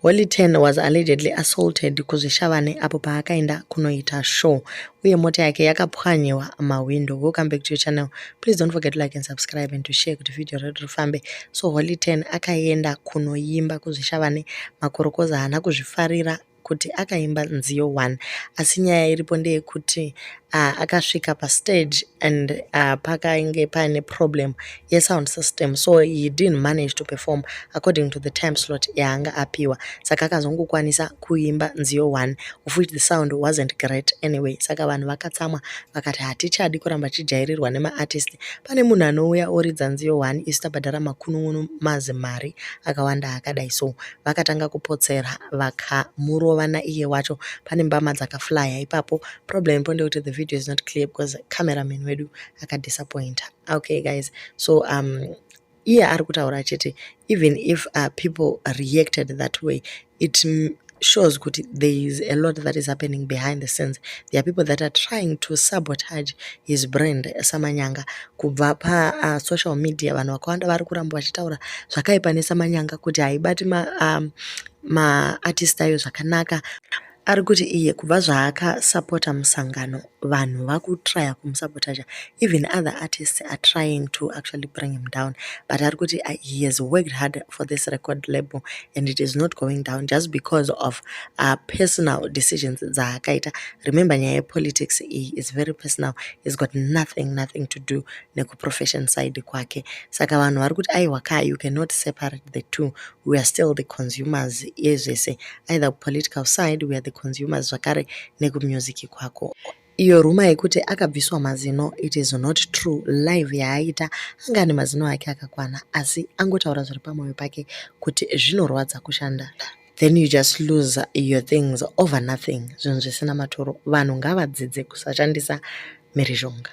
Holy Ten was allegedly assaulted kuZvishavane apo paakaenda kunoita show uye mota yake yakapwanyiwa mahwindo. Welcome back to your channel. Please don't forget to like and subscribe and to share kuti video redu rifambe. So Holy Ten akaenda kunoimba kuZvishavane, makorokoza haana kuzvifarira kuti akaimba nziyo 1, asi nyaya iripo ndeyekuti akasvika pastage and pakange paine problem yesound system, so he didn't manage to perform according to the time slot yaanga apiwa. Saka akazongokwanisa kuimba nziyo 1, of which the sound wasn't great anyway. Saka vanhu vakatsamwa, vakati hatichadi kuramba tichijairirwa nemaartist. Pane munhu anouya oridza nziyo 1, isu tabhadhara makunun'unu mazimari akawanda akadai. So vakatanga kupotsera, vakamurova naiye wacho. Pane mbama dzakaflya ipapo. Problem ipo ndeyekuti the video is not clear because cameraman wedu akadisappointa. Okay guys, so iye ari kutaura achiti even if people reacted that way, it shows kuti there is a lot that is happening behind the scenes. There are people that are trying to sabotage his brand, Samanyanga, kubva pasocial media. Vanhu vakawanda vari kuramba vachitaura zvakaipa neSamanyanga kuti haibati maartist ayo zvakanaka. Ari kuti iye kubva zvaakasapota musangano, vanhu vakutraya kumusabotaja. Even other artists are trying to actually bring him down, but ari kuti he has worked hard for this record label and it is not going down just because of personal decisions dzaakaita. Remember, nyaya yepolitics iyi is very personal. It's got nothing, nothing to do nekuprofession side kwake. Saka vanhu vari kuti aiwa ka, you cannot separate the two. We are still the consumers yezvese, either political side, we are the consumers zvakare nekumusic kwako. Iyo rumour yekuti akabviswa mazino, it is not true. Live yaaita anga ane mazino ake akakwana, asi angotaura zviri pamwoyo pake kuti zvinorwadza kushanda, then you just lose your things over nothing, zvinhu zvisina maturo. Vanhu ngavadzidze kusashandisa mhirizhonga.